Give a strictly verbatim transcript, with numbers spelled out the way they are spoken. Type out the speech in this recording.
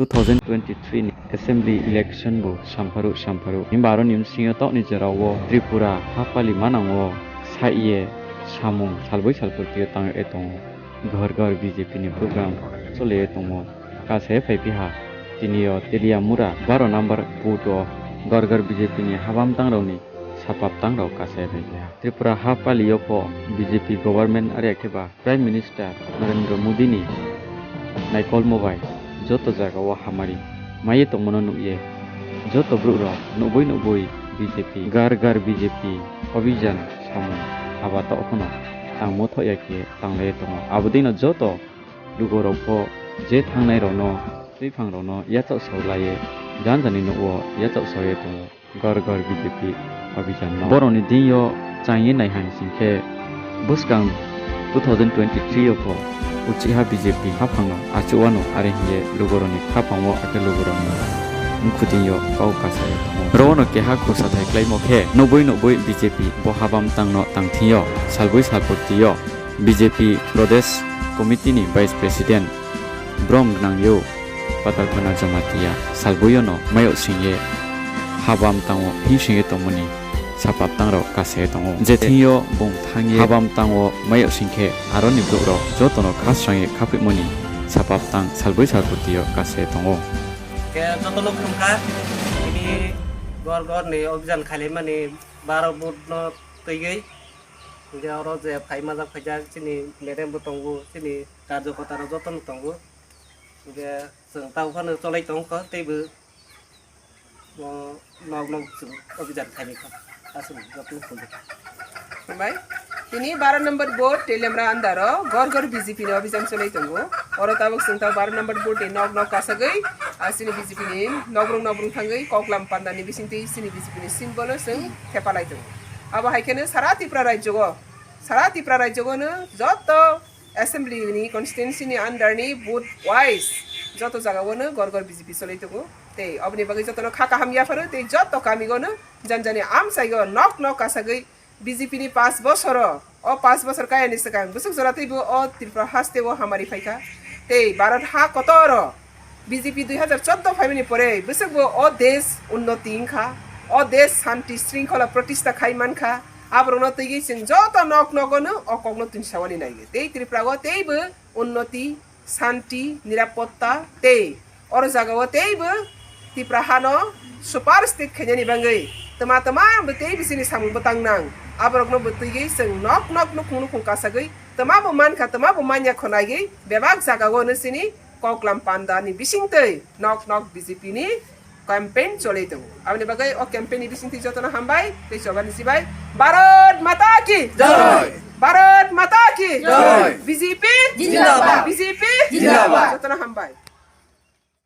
Two thousand twenty-three ni assembly election bo sampharuh sampharuh. Himba aro ni bsing yo taoh ni jora wo Tripura ha pali manang wo saih ye samung salboi salpurti yo tang ye tong ou. Ghor ghor B J P ni program chole ye tongmo kasa ye phaiphi ha. Tini yo Teliamura baro number booth wo ghor ghor B J P ni habamtang rao ni sapaptang rao kasa ye phaiphi ha. Tripura ha pali yo pho B J P government are khe ba Prime Minister Narendra Modi ni naikolmo bai joto zaga wo hamari mai ye tongmo no nuh ye, joto brouh rao nouhboi nouhboi B J P, Ghar Ghar B J P Abhijan samung haba taoh pho no tangmo thoh ya khe tanglai ye tong ou. Abo dei no joto lugo rao pho je thanngnai rao no, tuiphang rao no yachaohsao la ye, janja ni nouh wo yachaohsao ye tong ou. Ghor Ghor B J P Abhijan no. Boro ni deing yo chang ye nai hang sing khe, buskang two thousand twenty-three yo pho uchih ha B J P haphang no achouh wano are hing ye lugo rao ni khaphang wo akhe lugo rao ni mkhu deing yo kau kasa ye tong ou. Ro wo no keha khusathai kláimo khe, nouhboi nouhboi B J P bo habamtang no tang thing yo, salboi salpurti yo B J P Pradesh Committee ni Vice President brom gnang yo Patalkona Jamatia salboi yo no mai yag sing ye habamtang wo hingsing ye tongmo ni sapaptang rao kasa ye tong ou. Je thing yo bung thanng ye habamtang wo mai yag sing khe, aro ni brouh rao joto no khasrang ye khaphoihmo ni sapaptang salboi salpurti yo kasa ye tong ou. Khe joto no khum kha, tini Ghor Ghor ni Abhijan khailaimani baro booth no tuigwi. Hingkhe aro je phai majak phaijak chini madam bo tongo, chini karjokota rok joto no tongo. Hingkhe chwng tamo phano cholai tong kho, teibo nok nok chwng Abhijan khaini kho. Aswk joto no khum kha. Hambai. Tini baro number booth Teliamura under o Ghor Ghor B J P ni Abhijan cholai tongo. Oro tabuk chwng tamo baro number booth ni nok nok kasagwi, a, chini B J P ni nokrung nokrung thangwi koklam panda ni bisingtwi chini B J P ni symbol no chwng thepalai tongo. Abo hai kheno sara Tripura rajyo o, sara Tripura rajyo o no joto assembly ni constituency ni under ni booth wise joto jaga o no Ghor Ghor B J P cholai tongo. Tei oboni bagwi joto no kha kaham yapharo tei joto kami o no janja ni amchai o nok nok kasagwi B J P ni panch bosor o, o panch bosor kaya ni swkang bwswk jora teibo o Tripura haste o hamari phaikha. Tei Bharat ha kotor o B J P dui hazar chordo phaimani pore bwswk bo o desh unnoti wngkha, o desh shanti shringkhola protistha khai mankha. Aborok no twiwi chwng joto nok nogo no o kok no twinsaoni naiwi tei Tripura o teibo unnoti, shanti, nirapotta tei oro jaga o teibo Tripura ha no super state khainani bagwi tma tma bo teibo chini samung bwtang nang. Aborok no bo twiwi chwng nok nok nukhung nukhung kasagwi tma bo mankha tma bo manya kho naiwi bebak jaga o no chini koklam panda ni bisingtwi nok nok B J P ni campaign cholai tongo. Aboni bagwi o campaign ni bisingtwi joto no hambai tei chobani chibai Bharat Mata ki Jai! Bharat Mata ki Jai! B J P Jindabad! B J P Jindabad! Joto no hambai.